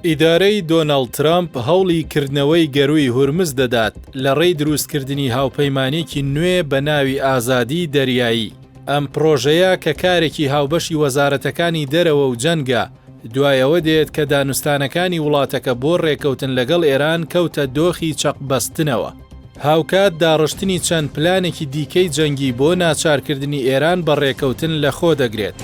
ئیدارەی دۆناڵد ترەمپ هەوڵی کردنەوەی گەرووی هورمز دەدات لە ڕێی دروستکردنی هاوپەیمانییەکی نوێ بە ناوی ئازادیی دەریایی. ئەم پڕۆژەیە کە کارێکی هاوبەشی وەزارەتەکانی دەرەوە و جەنگە، دوای ئەوە دێت کە دانوستانەکانی وڵاتەکە بۆ ڕێککەوتن لەگەڵ ئێران کەوتە دۆخی چەقبەستنەوە. هاوکات داڕشتنی چەند پلانێکی دیکەی جەنگی بۆ ناچارکردنی ئێران بە ڕێککەوتن لەخۆدەگرێت.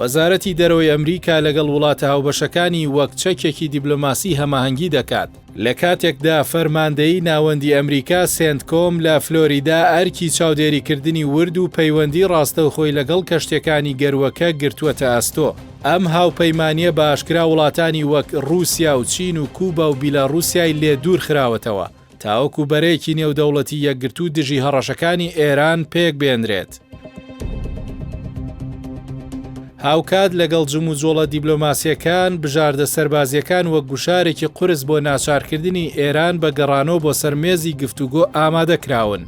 وەزارەتی دەرەوەی ئەمریکا لەگەڵ وڵاتە هاوبەشەکانی وەک چەکێکی دیبلۆماسی هەماهەنگی دەکات، لە کاتێکدا فەرماندەیی ناوەندی ئەمریکا سێنتکۆم لە فلۆریدا ئەرکی چاودێریکردنی ورد و پەیوەندی ڕاستەوخۆی لەگەڵ کەشتیەکانی گەرووەکە گرتووەتە ئەستۆ. ئەم هاوپەیمانییە بە ئاشکرا وڵاتانی وەک ڕووسیا و چین و کوبا و بیلاڕووسیای لێ دوور خراوەتەوە. تاوەکو بەرەیەکی نێودەوڵەتی یەکگرتوو دژی هەڕەشەکانی ئێران پێکبێنرێت. هاوکات لەگەڵ جموجۆڵە دیبلۆماسییەکان، بژاردە سەربازییەکان وەک گوشارێکی قورس بۆ ناچارکردنی ئێران بە گەڕانەوە بۆ سەر مێزی گفتوگۆ ئامادەکراون.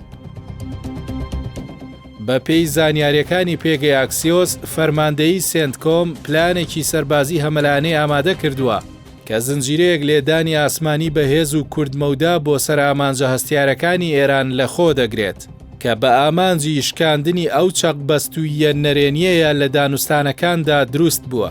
بەپێی زانیارییەکانی پێگەی ئاکسیۆس، فەرماندەیی سێنتکۆم پلانێکی سەربازی هەمەلایەنەی ئامادەکردووە، کە زنجیرەیەک لێدانی ئاسمانی بەهێز و کورتمەودا بۆ سەر ئامانجە هەستیارەکانی ئێران لەخۆ دەگرێت، کە بە ئامانجی شکاندنی ئەو چەقبەستووییە نەرێنییەیە لە دانوستانەکاندا دروست بووە.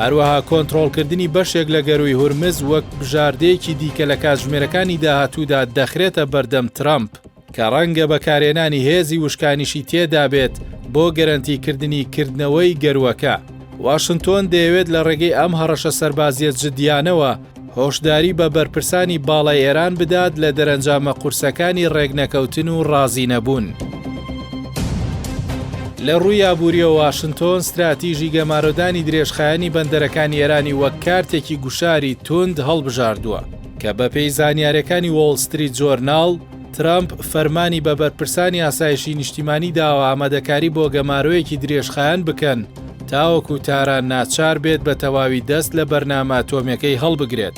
هەروەها کۆنترۆڵکردنی بەشێک لە گەرووی هورمز وەک بژاردەیەکی دیکە لە کاتژمێرەکانی داهاتوودا دەخرێتە بەردەم ترەمپ. کە ڕەنگە بەکارهێنانی هێزی وشکانیشی تێدابێت بۆ گەرەنتیکردنی کردنەوەی گەرووەکە. واشنتۆن دەیەوێت لە ڕێگەی ئەم هەڕەشە سەربازییە جددیانەوە هۆشداری بە بەرپرسانی باڵای ئێران بدات لە دەرەنجامە قورسەکانی ڕێکنەکەوتن و ڕازینەبوون. لە ڕووی ئابوورییەوە واشنتۆن ستراتیژی گەمارۆدانی درێژخایەنی بەندەرەکانی ئێرانی وەک کارتێکی گوشاری توند هەڵبژاردووە، کە بەپێی زانیارییەکانی وۆڵ ستریت جۆرناڵ، ترەمپ فەرمانی بە بەرپرسانی ئاسایشی نیشتیمانی داوە ئامادەکاری بۆ گەمارۆیەکی درێژخایەن بکەن تاوەکو تاران ناچار بێت بە تەواوی دەست لە بەرنامە ئەتۆمیەکەی هەڵبگرێت.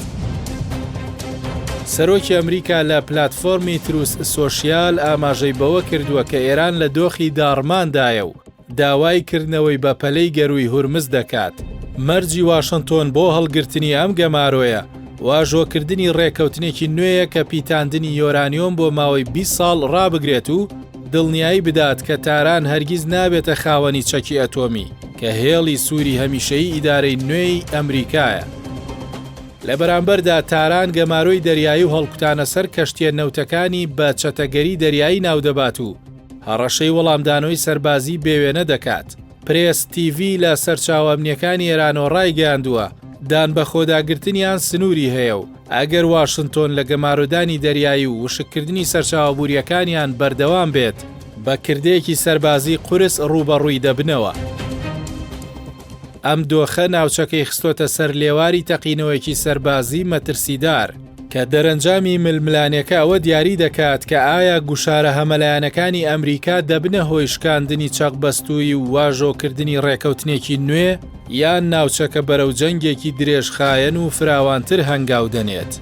سەرۆکی ئەمریکا لە پلاتفۆرمی تروس سۆشیال ئاماژەی بەوە کردووە کە ئێران لە دۆخی داڕماندایە و داوای کردنەوەی بەپەلەی گەرووی هورمز دەکات. مەرجی واشنتۆن بۆ هەڵگرتنی ئەم گەمارۆیە، واژۆکردنی ڕێککەوتنێکی نوێیە کە پیتاندنی یۆرانیۆم بۆ ماوەی 20 ساڵ ڕابگرێت و دڵنیایی بدات کە تاران هەرگیز نابێتە خاوەنی چەکی ئەتۆمی، کە هێڵی سووری هەمیشەیی ئیدارەی نوێی ئەمریکایە. لە بەرامبەردا تاران گەمارۆی دەریایی و هەڵکوتانە سەر کەشتییە نەوتەکانی بە چەتەگەری دەریایی ناودەبات و هەڕەشەی وەڵامدانەوەی سەربازی بێوێنە دەکات. پرێس تیڤی لە سەرچاوە ئەمنییەکانی ئێرانەوە ڕایگەیاندووە، دانبەخۆداگرتنیان سنووری هەیە و ئەگەر واشنتۆن لە گەمارۆدانی دەریایی و وشککردنی سەرچاوە ئابوورییەکانیان بەردەوام بێت، بە کردەیەکی سەربازی قورس ڕووبەڕووی دەبنەوە. ئەم دۆخە ناوچەکەی خستۆتە سەر لێواری تەقینەوەیەکی سەربازی مەترسیدار، کە دەرەنجامی ململانێکە ئەوە دیاری دەکات کە ئایا گوشارە هەمەلایەنەکانی ئەمریکا دەبنە هۆی شکاندنی چەقبەستوویی و واژۆکردنی ڕێکەوتنێکی نوێ، یان ناوچەکە بەرەو جەنگێکی درێژخایەن و فراوانتر هەنگاو دەنێت.